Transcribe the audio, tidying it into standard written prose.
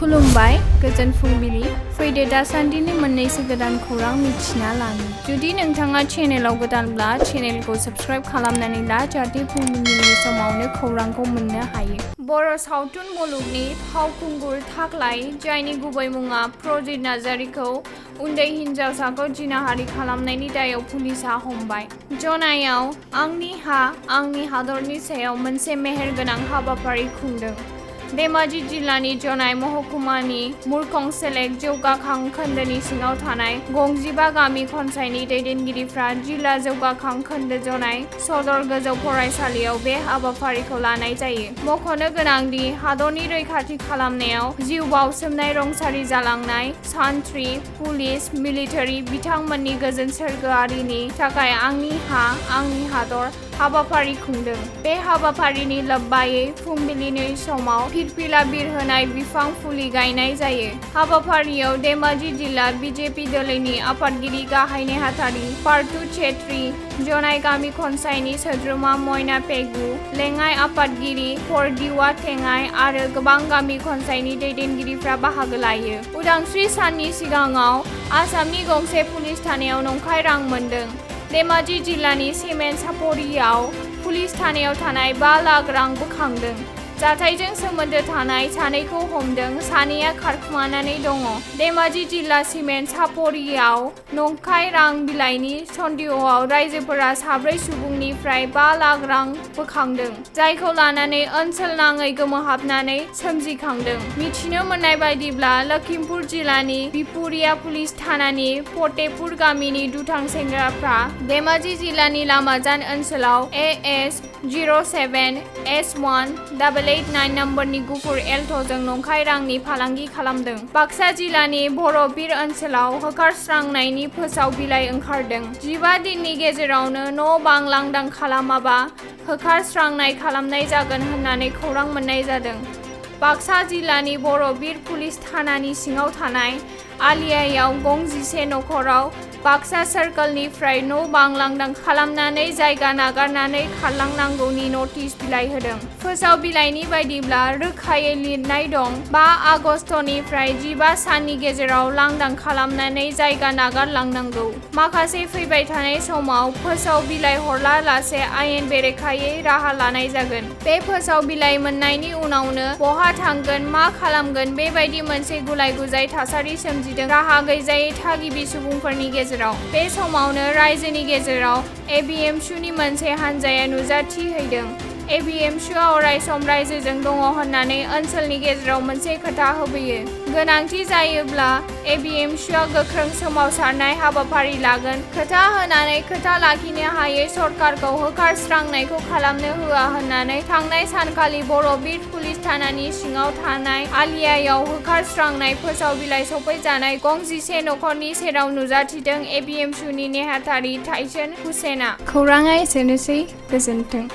खुलुमबाय गोजोन फुंबिलि फैदो दासान्दिनि मोननैसो गोदान खौरां मिथिना लानो जुदि नोंथाङा चेनेलाव गोदानब्ला चेनेलखौ साबस्क्राइब खालामनानै ला जाहाथे फुंबिलिनि समावनो खौरांखौ मोननो हायो। बर' सावथुन मुलुगनि फावखुंगुर थाख्लाय जायनि गुबै मुङा प्रजित नार्जारिखौ उन्दै हिनजावसाखौ जिनाहारि खालामनायनि दायाव पुलिसआ हमबाय। जनायाव आंनि हा आंनि हादरनि सायाव मोनसे मेहेरगोनां हाबाफारि खुंदों। धेमाजि जिल्लानि जनाय महकुमानि मुरखं सेलेक जौगाखां खोन्दोनि सिङाव थानाय 25 गामि खनसायनि दैदेनगिरिफ्रा जिल्ला जौगाखां खोन्दो जनाय सदर गोजौ फरायसालियाव बे हाबाफारिखौ लानाय जायो। मख'नो गोनांदि हादरनि रैखाथि खालामनायाव जिउ बाउसोमनाय रुंसारि जालांनाय सान्थ्रि पुलिस मिलिटारि बिथांमोननि गोजोन सोरगोआरिनि थाखाय आंनि हा आंनि हादर हाबाफारि खुंदों। बे हाबाफारिनि लोब्बायै फुंबिलिनि समाव फिरफिला बिरहोनाय बिफां फुलि गायनाय जायो। हाबाफारियाव धेमाजि जिल्ला बिजेपि दोलोनि आफादगिरि गाहाय नेहाथारि पार्थु छेत्री जनाय गामि खनसायनि सोद्रोमा मयना पेगु लेङाइ आफादगिरि परदिवा थेङाइ आरो गोबां गामि खनसायनि दैदेनगिरिफ्रा बाहागो लायो। उदांस्रि साननि सिगाङाव आसामनि गंसे पुलिस थानायाव नंखाय रां मोनदों। धेमाजि जिल्लानि सिमेन्ट सापरियाव पुलिस थानायाव थानाय 5 लाख रां बोखांदों। जाथायजों सोमोन्दो थानाय सानैखौ हमदों, सानैया खारखुमानानै दङ। धेमाजि जिल्ला सिमेन्ट सापरियाव नंखाय रां बिलाइनि सन्देहआव राइजोफोरा 4 सुबुंनिफ्राय 5 लाख रां बोखांदों, जायखौ लानानै ओनसोल नाङै गोमोहाबनानै सोमजिखांदों। मिथिनो मोननाय बायदिब्ला लखिमपुर जिल्लानि बिपुरिया पुलिस थानानि फतेपुर गामिनि दुथां सेंग्राफ्रा धेमाजि जिल्लानि लामाजान ओनसोलाव AS 07S18889 नम्बरनि गुफुर एल्ट'जों नंखाय रांनि फालांगि खालामदों। बाक्सा जिल्लानि बर'बिर ओनसोलाव होखारस्रांनायनि फोसाव बिलाइ ओंखारदों। 15 दिननि गेजेरावनो न' बां लांदां खालामाबा होखारस्रांनाय खालामनाय जागोन होननानै खौरां मोननाय जादों। बाक्सा जिल्लानि बर'बिर पुलिस थानानि सिङाव थानाय आलियायाव गं 11 नखराव बाक्सा सार्कोलनिफ्राय न' बां लांदां खालामनानै जायगा नागारनानै खारलांनांगौनि नटिस बिलाइ होदों। फोसाव बिलाइनि बायदिब्ला रोखायै लिरनाय दं 5 आगस्टनिफ्राय 15 साननि गेजेराव लांदां खालामनानै जायगा नागारलांनांगौ। माखासे फैबाय थानाय समाव फोसाव बिलाइ हरला लासे आयेन बेरेखायै राहा लानाय जागोन। बे फोसाव बिलाइ मोननायनि उनावनो बहा थांगोन मा खालामगोन बेबायदि मोनसे गुलाय गुजाय थासारि सोमजिदों राहा गैजायै थागिबि सुबुंफोरनि गेजेराव। बे समावनो रायजोनि गेजेराव ABMSUनि मोनसे हानजाया नुजाथि हैदों। ABMSUआ अरायसम रायजोजों दङ होननानै ओनसोलनि गेजेराव मोनसे खोथा होबोयो। गोनांथि जायोब्ला ABMSUआ गोख्रों सोमावसारनाय हाबाफारि लागोन। खोथा होनानै खोथा लाखिनो हायै सरकारखौ होखारस्रांनायखौ खालामनो होआ होननानै थांनाय सानखालि बर'बिर पुलिस थानानि सिङाव थानाय आलियायाव होखारस्रांनाय फोसाव बिलाइ सफैजानाय गं 11 नखरनि सेराव नुजाथिदों ABMSUनि नेहाथारि टाइसन हुसेना। खौराङा एसेनोसै, गोजोन्थों।